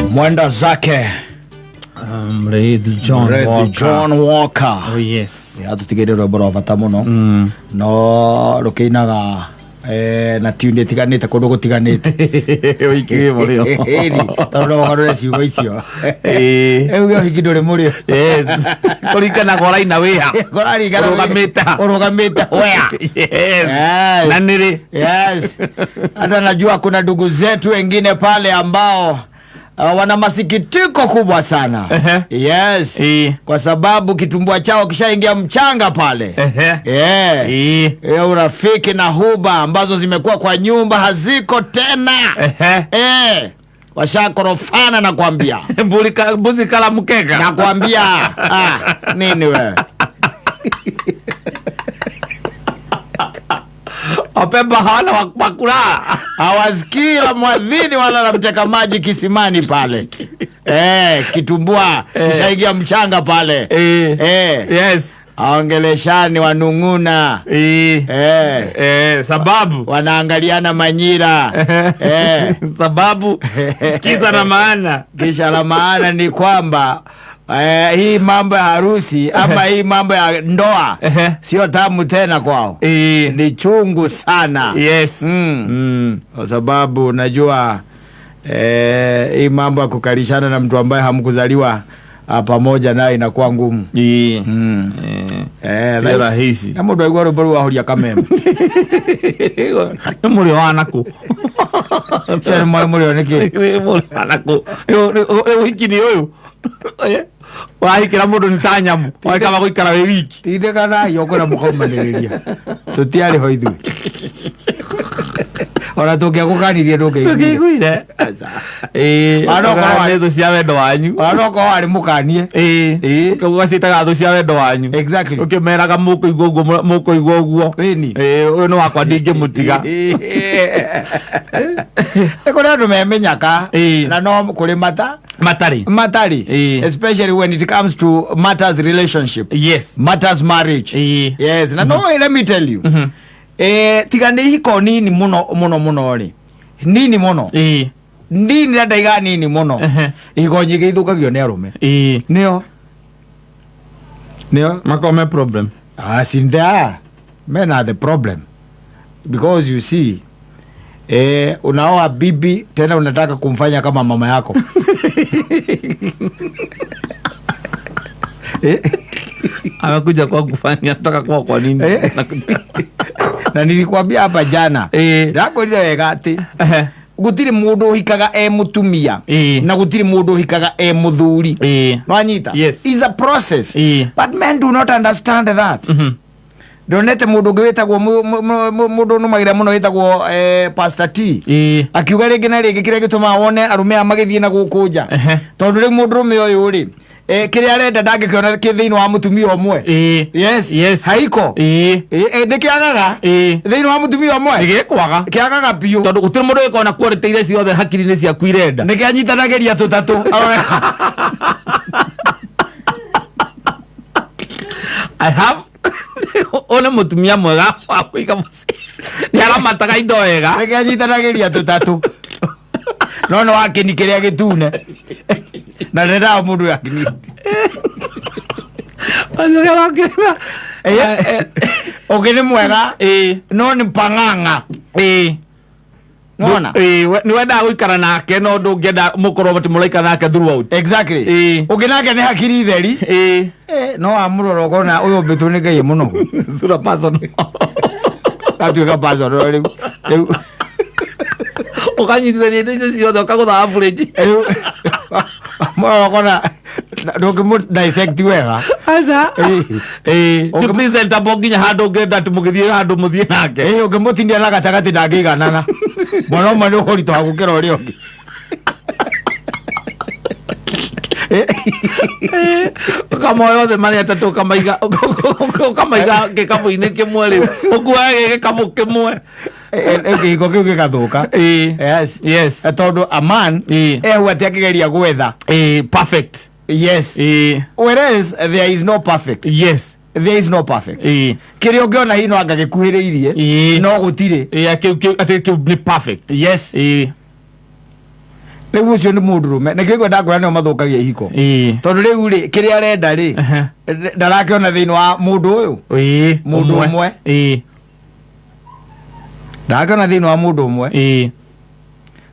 Mwenda zake. Mreithi John Mreithi Walker. John Walker. Oh yes. Atũtigĩire rwĩmbo rwa bata mũno, no rũkĩinaga na tune ĩtiganĩte kũndũ gũtiganĩte. Ũhiki wĩ mũrĩo. Ĩni, tondũ no ũgarũre ciugo icio. Ĩĩ. Rĩu ũhiki ndũrĩ mũrĩo. Yes. Kũringana ũraina wĩha. Kũraringana Ũrũgamĩte ha. Ũrũgamĩte where. Yes. Yes. Na nĩrĩ. Yes. Hata najua kuna ndugu zetu wengine pale ambao wana masikitiko kubwa sana. Ehe. Yes. Ĩĩ. Kwa sababu kitumbua chao kishaingia mchanga pale. Ehe. Yeah. Ĩĩ. Urafiki na huba ambazo zimekuwa kwa nyumba haziko tena. Ehe. Washakorofana nakwambia. Mbuzi kala mkeka. Nakwambia. Ah, nini wewe? Wapemba hawana wa kulala. Hawasikii la mwadhini wala la mteka maji kisimani pale. Kitumbua kishaingia mchanga pale. Eh. Yes. Aongeleshani wanung'una. Eh. Sababu. Wanaangaliana manyira. Sababu kisa na maana. Kisha la maana ni kwamba hii mambo ya harusi ama hii mambo ya ndoa Ehe. sio tamu tena kwao. Ni chungu sana. Yes. Kwa sababu najua hii mambo ya kukalishana na mtu ambaye hamkuzaliwa pamoja naye inakuwa ngumu. Sio rahisi. Na mundu aigua rwimbo rũu ahuria kameme. Nĩ mũrĩo wa nakũ? Cio nĩ mwarĩ mũrĩo nĩkĩ? Nĩ mũrĩo wa nakũ? Rĩu ũhiki nĩ ũyũ. Ũrahikĩra mũndũ nĩ ta nyamũ. Wagĩkaba gũikara wĩ wiki. Tindĩkanai ũkwĩra mũkaumanĩrĩria. Tũtiarĩ ho ithuĩ. Ona tũngĩagũkanirie ndũngĩaiguire. Ndũngĩaiguire. Aca. Ĩĩ. Ona okorwo Nĩ thũ cia wendo wanyu. Ona no korwo warĩ mũkanie. Ĩĩ. Ĩĩ. Ũgaciĩtaga thũ cia wendo wanyu. Exactly. Ũkĩmeraga mũkũigua ũguo mũkũigua ũguo. Ĩni. Ĩĩ, ũyũ nĩ wakwa ndingĩmũtiga. Nĩ kũrĩ andũ memenyaka Ĩĩ. na no kũrĩ mata Matarĩ. matarĩ, Ĩĩ. especially when it comes to matters relationship, Yes. matters marriage. Ĩĩ. Yes, na no let me tell you, tiga nĩ ihiko nini mũno mũno mũno rĩ, nini mũno, Ĩĩ. nini na ndaiga nini mũno, Ehe. ihiko nyingĩ ithũkagio nĩ arũme. Ĩĩ. Nĩo Makorwo me problem. Ah, sin there are. Men are the problem because you see, unaoa bibi tena unataka kumfanya kama mama yako. Amekuja kwa kufanya nataka kuwa kwa nini? Eh. Na nilikwambia hapa jana, ndakwĩrire wega atĩ Ehe. gũtirĩ mũndũ ũhikaga e mũtumia Ĩĩ. na gũtirĩ mũndũ ũhikaga e mũthuri. Ĩĩ. Nwanyita? Yes. Is a process. Ĩĩ. But men do not understand that. Ndonete mũndũ ũngĩ wĩtagwo mũndũ nũmagĩra mũno wĩtagwo Pastor T Ĩĩ. akiuga rĩngĩ na rĩngĩ kĩrĩa gĩtũmaga wone arũme aya magĩthiĩ na gũkũ nja, Ehe. tondũ rĩu mũndũrũme ũyũ rĩ, kĩrĩa arenda ndangĩkĩona kĩ thĩinĩ wa mũtumia ũmwe. Ĩĩ. Yes. Yes. Haiko. Ĩĩ. Nĩ kĩagaga Ĩĩ. thĩinĩ wa mũtumia ũmwe. Nĩgĩkwaga. Kĩagaga biũ. Tondũ gũtirĩ mũndũ wĩkorwo na quality iria ciothe hakiri-inĩ ciaku irenda. Nĩ kĩanyitanagĩria tũtatũ. I have one mũtumia mwega wa kũiga mũciĩ. Nĩ aramataga indo wega. Nĩ kĩanyitanagĩria tũtatũ, no nĩ wakĩni kĩrĩa gĩtune na ndendaga mũndũ yakini. Ũngĩ nĩ mwega Ĩĩ. no nĩ pang'ang'a. Ĩĩ. Nona? Ĩĩ, nĩ wendaga gũikara nake no ndũngĩenda mũkorwo atĩ mũraikara nake throughout. Exactly. Ĩĩ. Ũngĩ nake nĩ hakiri theri. Ĩĩ. No wamũrora ũkona ũyũ ũmbĩtwo nĩ Ngai mũno. Sura personal. Gatuĩka personal rĩu. Ũkanyitithania indo icio ciothe ũkagũtha average. Rĩu mũrora ũkona ndũngĩmũ dissect wega. Aca. Ĩĩ. Ĩĩ. Ti presentable nginya handũ ũngĩenda atĩ mũgĩthiĩ handũ mũthiĩ nake. Ĩĩ, ũngĩmũtindia na gatagatĩ ndangĩiganana, mwana ũmwe nĩ ũkũritũha gũkĩra ũrĩa ũngĩ. Ũkamoya othe marĩ atatũ ũkamaiga gĩkabũ-inĩ kĩmwe, rĩu ũkuage gĩkabũ kĩmwe. Kĩhiko kĩu gĩgathũka. Ĩĩ. Yes. Yes. Tondũ a man Ĩĩ. ehu atĩ akĩgeria gwetha Ĩĩ, perfect. Yes. Ĩĩ. Whereas there is no perfect. Yes. There is no perfect. Ĩĩ. Kĩrĩa ũngĩona hihi no anga gĩkuhĩrĩirie, Ĩĩ. no gũtirĩ. Ĩĩ, kĩu atĩ kĩu nĩ perfect. Yes. Ĩĩ. Rĩu ũcio nĩ mũndũrũme nĩkĩo ngwenda kwĩra nĩo mathũkagia ihiko. Ĩĩ. Tondũ rĩu rĩ, kĩrĩa arenda rĩ, Ehe. ndarakĩona thĩinĩ wa mũndũ ũyũ. Ĩĩ. Mũndũ ũmwe. Ĩĩ. Ndarakĩona thĩinĩ wa mũndũ ũmwe. Ĩĩ.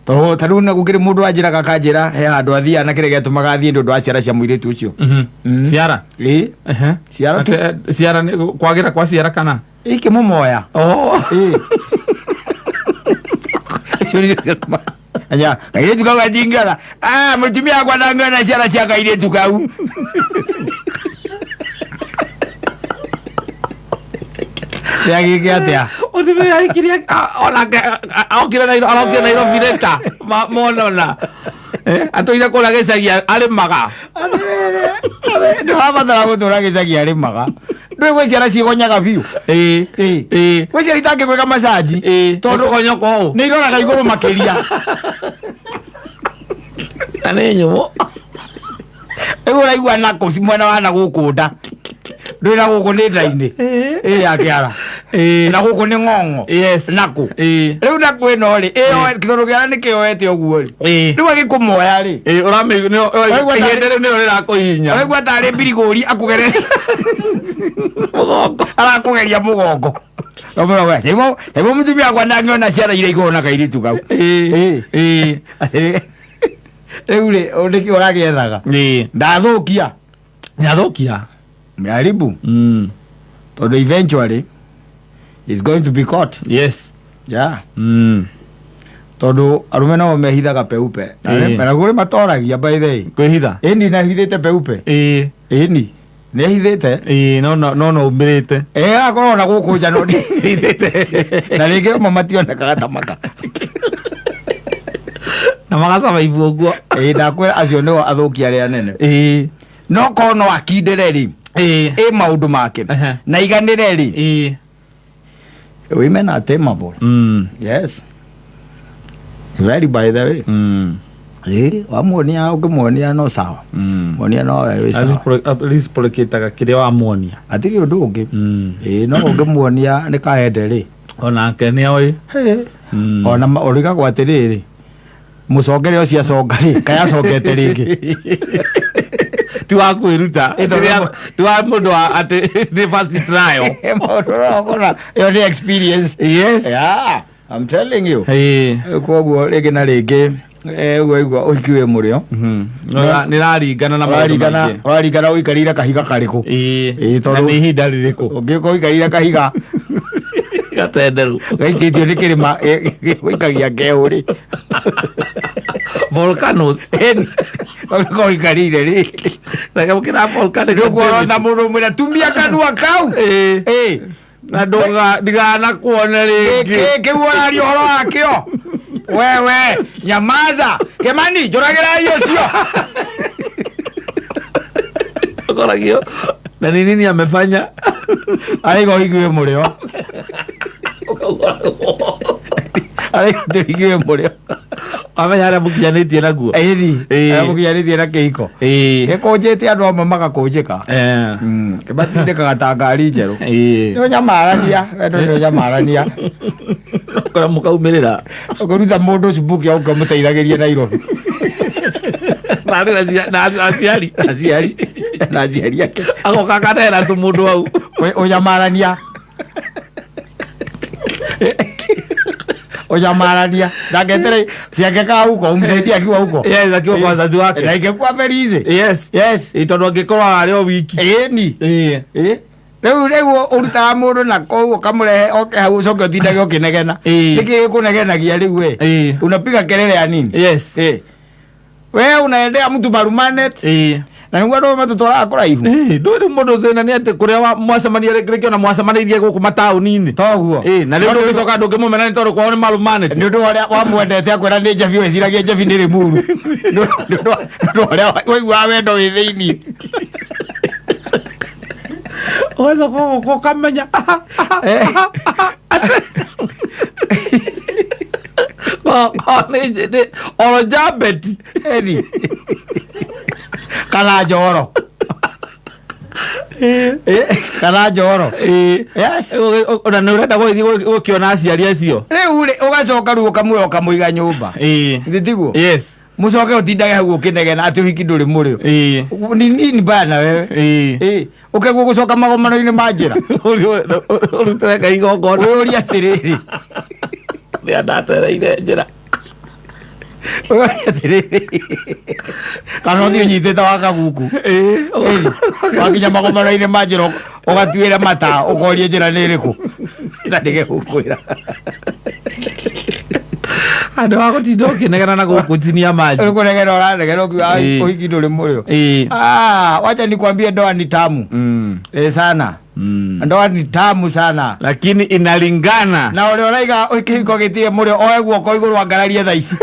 Tondũ ta rĩu na gũkĩrĩ mũndũ wanjĩraga akanjĩra he handũ athiaga na kĩrĩa gĩatũmaga athiĩ nĩ ũndũ wa ciara cia mũirĩtu ũcio. Mhm. Mm. Ciara. Ĩĩ. Ehe. Ciara tu. Ate, ciara nĩ kwagĩra kwa ciara kana? Ikĩmũmoya. Oh. Ĩĩ. Icio nĩcio ciatũmaga. Anya, kairĩtu kau gacingĩona. Ah, mũtumia wakwa ndangĩona ciara cia kairĩtu kau. Rĩagĩke atĩa? Mũtumia aikirie onake okire Nairobi, arokire Nairobi reta monona. Atũire kũrĩa gĩcagi arĩmaga. Ndũrabatara gũtũra gĩcagi arĩmaga. Ndũĩ gwĩ ciana cigonyaga biũ. Ĩĩ. Ĩĩ. Ĩĩ. Gwĩ ciana itangĩgwĩka macaji. Ĩĩ. Tondũ Tondũ konyoko ũũ. nĩ iroraga igũrũ makĩria. Na nĩ nyũmũ. Rĩu ũraigua nako mwena wa na gũkũ nda. Ndũĩ na gũkũ nĩ nda-inĩ. Ĩĩ ya kĩara. Ĩĩ. Na gũkũ nĩ ng'ong'o. Yes. Nakũ. Ĩĩ. Rĩu nakũ ĩno rĩ, ĩyo tondũ kĩara nĩ kĩoete ũguo rĩ. Ĩĩ. Rĩu agĩkũmoya rĩ. Ĩĩ, ũramĩ nĩ Ũraigua tarĩ- ihĩndĩ rĩu nĩrĩo rĩrakũhihinya. Ũraigua tarĩ mbirigũri akũgereria Mũgongo. arakũgeria mũgongo. Taimo mũtumia wakwa ndangĩona ciana iria ikoragwo na kairĩtu kau. Ĩĩ. Ĩĩ. Ĩĩ. Atĩrĩ, rĩu rĩ, nĩkĩ ũragĩethaga? Ĩĩ. Ndathũkia. Nĩathũkia. Meharibu. Mm. Tondũ eventually is going to be caught. Yes. Yeah. Mm. Tondũ arũme nao mehithaga peupe. Na Ĩĩ. na kũrĩ matoragia by the way. Kwĩhitha. Ĩni nahithĩte peupe. Ĩĩ. Ĩni. Nĩahithĩte. Ĩĩ, no no no no umĩrĩte. Ĩ akorwo na gũkũ nja no nĩahithĩte. Na rĩngĩ amwe mationekaga ta maka. Na magacaba ibu ũguo. Ĩ ndakwĩra acio nĩo athũkia arĩa anene. Ĩĩ. No korwo no akindĩre rĩ, Ĩĩ. ĩ maũndũ make Ehe. na iganĩre rĩ, Ĩĩ. women are tameable. Mm. Yes. Very by the way. Mm. Ĩ wamuonia ũngĩmuonia no sawa. Mm. Muonia no wĩ sawa. Reciprocate-aga kĩrĩa wamuonia. Hatirĩ ũndũ ũngĩ. Mm. Ĩ no ũngĩmuonia nĩ kaende rĩ. Onake nĩoĩ. Hĩ. Mm. Ona ũrigagwo atĩrĩrĩ, mũcongere ũcio aconga rĩ, kaĩ acongete rĩngĩ. Ti wa kwĩruta. Ĩ, tondũ- Ti wa mũndũ wa atĩ nĩ first trial. Maũndũ ũrakora ĩyo nĩ experience. Yes. Yeah, I'm telling you. Ĩĩ. Koguo rĩngĩ na rĩngĩ ũguo igua ũhiki wĩ mũrĩo. Mhm. Nĩraringana na maũndũ Ũraringana maingĩ. ũraringana ũikarĩire kahiga karĩkũ. Ĩĩ. Ĩĩ, Na tondũ- nĩ ihinda rĩrĩkũ? Ũngĩkorwo ũikarĩire kahiga Gatenderu. gaikĩtio nĩ kĩrĩma gũikagia ngeũ rĩ. Volcanoes. Ũngĩkorwo ũikarĩire rĩ. Reke mũkĩra volcanic. Nĩ ũkuorota mũndũ ũmwĩra tumia kanua kau. Ĩĩ. Ĩĩ. Na ndũga ndiganakuone rĩngĩ. Gĩkĩ kĩu ũraria ũhoro wakĩo. Wewe nyamaza. Kĩmani njũragĩrai ũcio. Ũkoragio. Na nĩ nini amefanya? Araiga ũhiki wĩ mũrĩo. Araiga atĩ ũhiki wĩ mũrĩo. Wamenya harĩa mũkinyanĩtie naguo. Ĩni. Ĩĩ. Arĩa mũkinyanĩtie na kĩhiko. Ĩĩ. Gĩkũnjĩte andũ amwe magakũnjĩka. Eh. Kĩmatindĩkaga ta ngari njerũ. Ĩĩ. Nĩ ũnyamarania, wendo nĩ ũnyamarania. Kũrĩa mũkaumĩrĩra. Ũkĩruta mũndũ cubuki au ũkamũteithagĩria Nairobi. Na arĩ na aciari. Aciari na aciari ake. Agoka akanera tu mũndũ hau. Ũnyamarania. Ũnyamarania. Ndaketere ciake huko umsaidie akiwa huko. Yes, akiwa kwa wazazi wake. Na ingekuwa very easy. Yes. Yes. Ĩ, tondũ angĩkorwo arĩ o wiki. Ĩni. Ĩĩ. Ĩ. Rĩu rĩu ũrutaga mũndũ na kũu ũkamũrehe oke hau ũcoke ũtindage ũkĩnegena. Ĩĩ. Nĩkĩ gĩkũnegenagia rĩu we? Ĩĩ. Unapiga kelele ya nini? Yes. Ĩ. We unaendea mtu marumanet Ĩĩ. na nĩguo andũ matũtwaraga kũraihu. Ĩĩ, ndũĩ rĩu mũndũ thĩna nĩ atĩ kũrĩa mwacemania rĩngĩ ona mwacemanĩirie gũkũ mataũni-inĩ. Toguo. Ĩĩ, na rĩu ndũngĩcoka ndũngĩmũmena nĩ tondũ kwao nĩ marumanĩte. Nĩ ũndũ wa ũrĩa wamwendete akwĩra nĩ njabi weciragia njabi nĩ rĩmuru. Nĩ ũndũ wa ũrĩa waiguaga wendo wĩ thĩiniĩ. Ũgacoka ũgoka ũkamenya. Eh. Oro njambeti. Ĩni. Kana njoro. Ĩ, Kana njoro. Ĩĩ. Yes. Ona nĩ ũrenda gũgĩthiĩ gũkĩona aciari acio. Rĩu rĩ ũgacoka rĩu ũkamuoya ũkamũiga nyũmba. Ĩĩ. Githĩ tiguo? Yes. Mucoke utindage hau ukinegena ati uhiki nduri murio. Ĩĩ. Ni nini bana wewe? Ĩĩ. Ĩ, ũkeguo gũcoka magomano-inĩ ma njĩra. Ũrutĩre Ngai igongona. Wĩyũrie atĩrĩrĩ. Rĩrĩa ndatereire njĩra. Wĩyũrie atĩrĩrĩ. Kana ũthiĩ ũnyitĩte wa kaguku. Ĩĩ. Ĩĩ, wakinya magomano-inĩ ma njĩra ũgatuĩra mata ũkoria njĩra nĩ ĩrĩkũ. Na ndĩgegũkwĩra. Handũ ha gũtinda ũkĩnegena na gũkũ tinia maji. Ũkũnegena ũranegena ũkiuga Ĩĩ. ũhiki ndũrĩ mũrĩo. Ĩĩ. Ah, wacha nikwambie ndoa ni tamu. Eh, sana. Ndoa ni tamu sana. Lakini inalingana. Na ũrĩa ũraiga kĩhiko gĩtirĩ mũrĩo oe guoko igũrũ angararie thaa ici.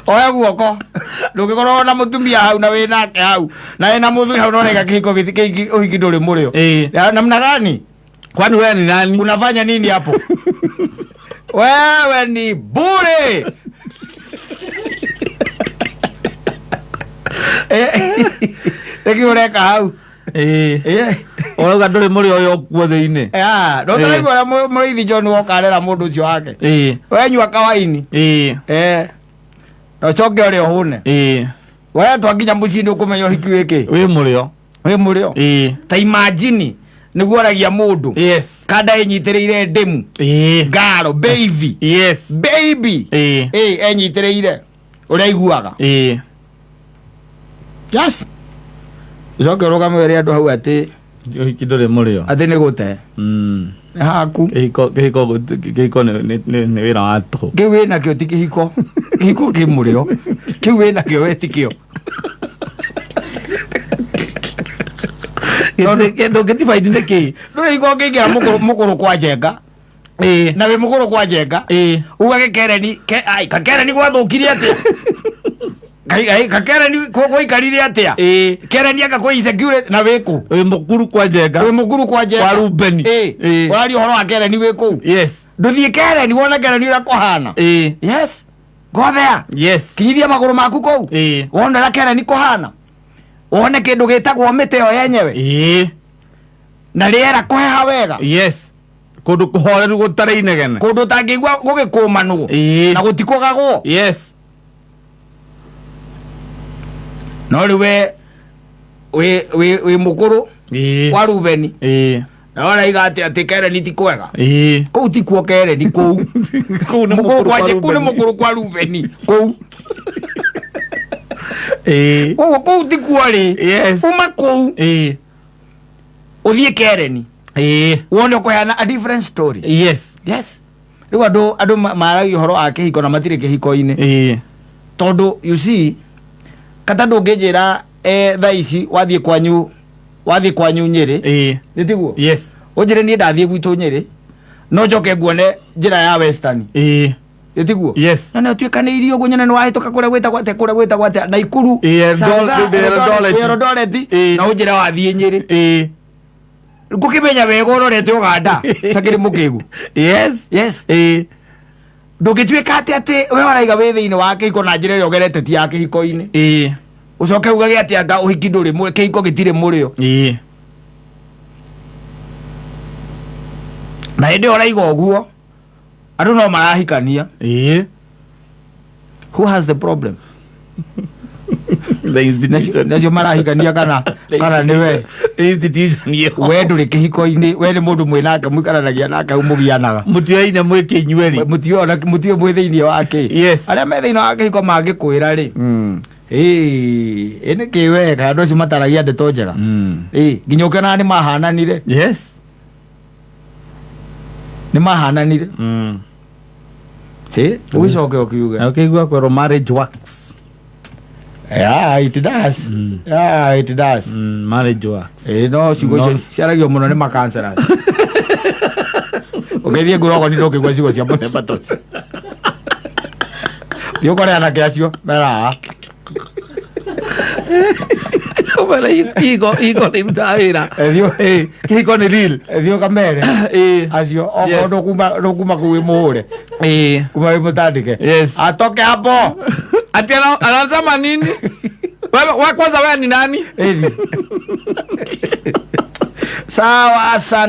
Oe guoko ndũngĩkorwo na mũtumia hau na wĩ nake hau na wĩna mũthuri hau na ũraiga kĩhiko ũhiki ndũrĩ mũrĩo. Ĩĩ. Ya, namna gani? Kwani wewe ni nani? Unafanya nini hapo? Wewe ni bure. Rĩngĩ ũreka hau. Ĩĩ. Eh. Ũrauga ndũrĩ mũrĩo ũyũ ũkuo thĩinĩ. Ah, no taraigua ũrĩa mũrĩithi John Walker arera mũndũ ũcio wake. Ĩĩ. We nyua kawaini. Ĩĩ. Eh. Na ũcoke ũrĩa ũhũne. Ĩĩ. We twakinya mũciĩ nĩ ũkũmenya ũhiki wĩkĩ. Wĩ mũrĩo. Wĩ mũrĩo. Ĩĩ. Ta imagine nĩguo oragia mũndũ. Yes. Kanda ĩnyitĩrĩire ndĩmu. Ĩĩ. Ngaro baby. Yes. Baby. Ĩĩ. Ĩ enyitĩrĩire ũrĩa aiguaga. Ĩĩ. Yes. Ũcoke ũrũgame wĩre andũ hau atĩ Ũhiki ndũrĩ mũrĩo. atĩ nĩ gũte. Nĩ haku. Kĩhiko kĩhiko kĩhiko nĩ wĩra wa tũhũ. Kĩu wĩ nakĩo ti kĩhiko. Kĩhiko kĩ mũrĩo. Kĩu wĩ nakĩo we ti kĩo. Ndũngĩdivide nĩ kĩĩ? Ndũrĩ hiko ũngĩingĩra mũkũrũ kwa njenga. Ĩĩ. Na wĩ mũkũrũ kwa njenga. Ĩĩ. Ugage kereni ke ai kakereni gwathũkire atĩa? Kai ai kakereni gwaikarire atĩa? Ĩĩ. Kereni anga kwĩ insecurity na wĩ kũ? Wĩ mũkuru kwa njenga. Wĩ mũkuru kwa njenga. Kwa Rubeni. Ĩĩ. Ĩĩ. Ũraria ũhoro wa kereni wĩ kũu. Yes. Ndũthiĩ kereni wone kereni ũrĩa kũhana. Ĩĩ. Yes. Go there. Yes. Kinyithia magũrũ maku kũu. Ĩĩ. Wone ũrĩa kereni kũhana. Wone kĩndũ gĩtagwo mĩtĩ ĩyo yenyewe. Ĩĩ. Na rĩera kũheha wega. Yes. Kũndũ kũhoreru gũtarĩ inegene. Kũndũ ũtangĩigua gũgĩkũmanwo. Ĩĩ. Na gũtikũgagwo. Yes. No rĩu we wĩ mũkũrũ Ĩĩ. kwa Rubeni. Ĩĩ. Na ũraiga atĩ atĩ kereni ti kwega. Ĩĩ. Kũu ti kuo kereni kũu. Kũu nĩ Mũkũrũ mũkuru kwa kwa kũu nĩ Rubeni. mũkũrũ kwa Rubeni. Kũu. Ĩĩ. Koguo kũu ti kuo rĩ. Yes. Uma kũu Ĩĩ. ũthiĩ kereni. Ĩĩ. Wone ũkũheana a different story. Yes. Yes. Rĩu andũ maragia ũhoro wa kĩhiko na matirĩ kĩhiko-inĩ. Ĩĩ. Tondũ you see kata ndũngĩnjĩra thaa ici wathiĩ kwanyu Nyĩrĩ. Ĩĩ. Nĩ tiguo? Yes. Ũnjĩre niĩ ndathiĩ gwitũ Nyĩrĩ no njoke nguone njĩra ya Western. Ĩĩ. Nĩ tiguo? Yes. Nyone ũtuĩkanĩirie ũguo nyone nĩ wahĩtũka kũrĩa gwĩtagwo atĩa kũrĩa gwĩtagwo atĩa Naikuru. Ĩĩ, Sagana, Eldoret. Eldoret. Ĩĩ. Na ũnjĩre wathiĩ Nyĩrĩ. Ĩĩ. Ngũkĩmenya wega ũrorete Ũganda ta kĩrĩ mũkĩgu. Yes. Yes. Ĩĩ. Ndũngĩtuĩka atĩ we ũraiga wĩ thĩinĩ wa kĩhiko na njĩra ĩrĩa ũgerete ti ya kĩhiko-inĩ. Ĩĩ. Ũcoke ugage atĩ anga ũhiki ndũrĩ kĩhiko gĩtirĩ mũrĩo. Ĩĩ. Na hĩndĩ ĩyo ũraiga ũguo andũ no marahikania. Ĩĩ. Who has the problem? The institution. Nacio marahikania kana nĩwe. Institution ĩyo. We ndũrĩ kĩhiko-inĩ, we nĩ mũndũ mwĩ nake mũikaranagia nake hau mũgianaga. Mũtioaine mwĩ kĩnyueri. Mũtiũĩ mwĩ thĩinĩ wa kĩ. Yes. Arĩa me thĩinĩ wa kĩhiko mangĩkwĩra rĩ. Ĩĩ, ĩ nĩ kĩ wega andũ acio mataragia ndeto njega. Ĩĩ, nginya ũkĩonaga nĩ mahananire. Yes. Nĩ mahananire. Ĩ, ũgĩcoke ũkiuge. Na ũkĩigua kwĩrwo marriage works. Yeah, it does. Yeah, it does. Marriage works. Ĩ, no ciugo icio ciaragio mũno nĩ makanceras. Ũgĩthiĩ ngũrogoni ndũkĩigua ciugo cia mũthemba ta ũcio. Thiĩ ũkore anake acio meraga. Ũmere iko nĩ irutaga wĩra. Thiĩ Kĩhiko nĩ real. thiĩ ũkamere. Ĩĩ. Acio okorwo Yes. ndũkuma kũu wĩ mũhũre. Ĩĩ. Kuma wĩ mũtandĩke. Yes. Atoke hapo. Ati anasema nini? Wewe kwanza wewe ni nani? Ĩni. Sawa sana.